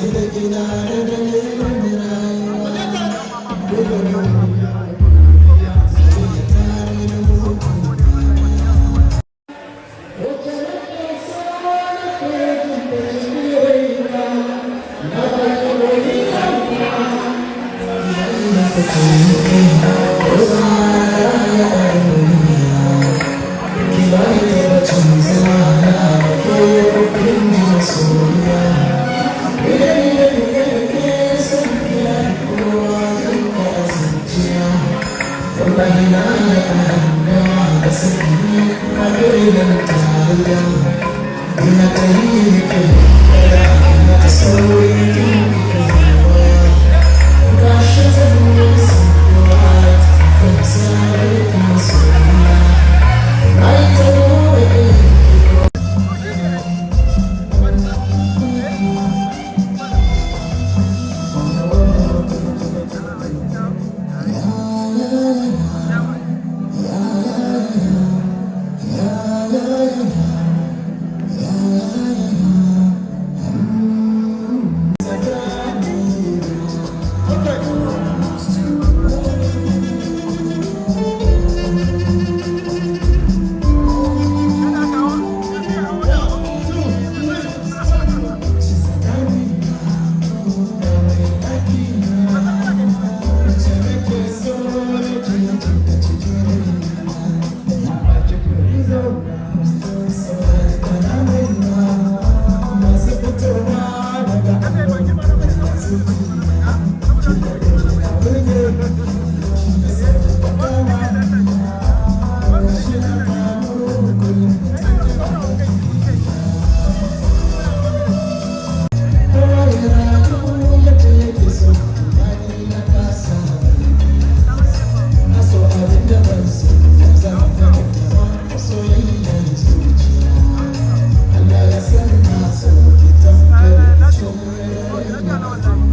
Sai da ina da dalilin rayuwa. Dole ne mu yi godiya tare da mutum. Wacce nake so nake jin da cikin raina, na baki wani kauna. Na ko za na rayu a duniya, ki bani tabbacin zama na da ke, kin ji masoyiya. Idan idan idan ke son kira kowa zan ka a zuciya. Wallahi na yi arangama da saki a birnin tarayya. Ina ta yi miki kira, ina ta sauri kin kai waya. Gashi zan yi flight kan sanar ki masoyiya. Na yi ta nuna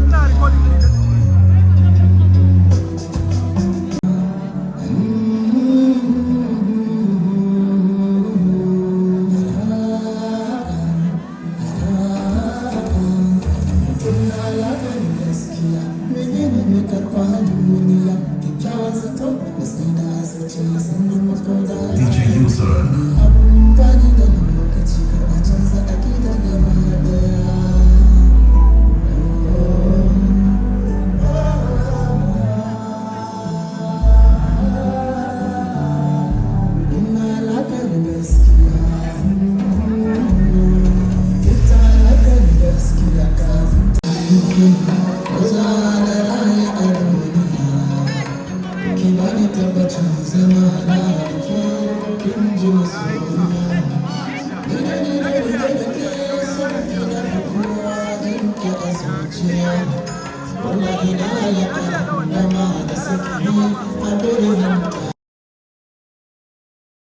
Ina recording. DJ User. Amfani da lokaci kar a canza aƙidar gaba ɗaya. Ina lakar gaskiya, ita lakar gaskiya kafin ta ko za na rayu a duniya, ki bani tabbacin zama na da ke, kin ji masoyiya. Ni da ni da ni da ke son ki na fi kowa jin ki a zuciya. Wallahi na yi arangama da saki a birnin.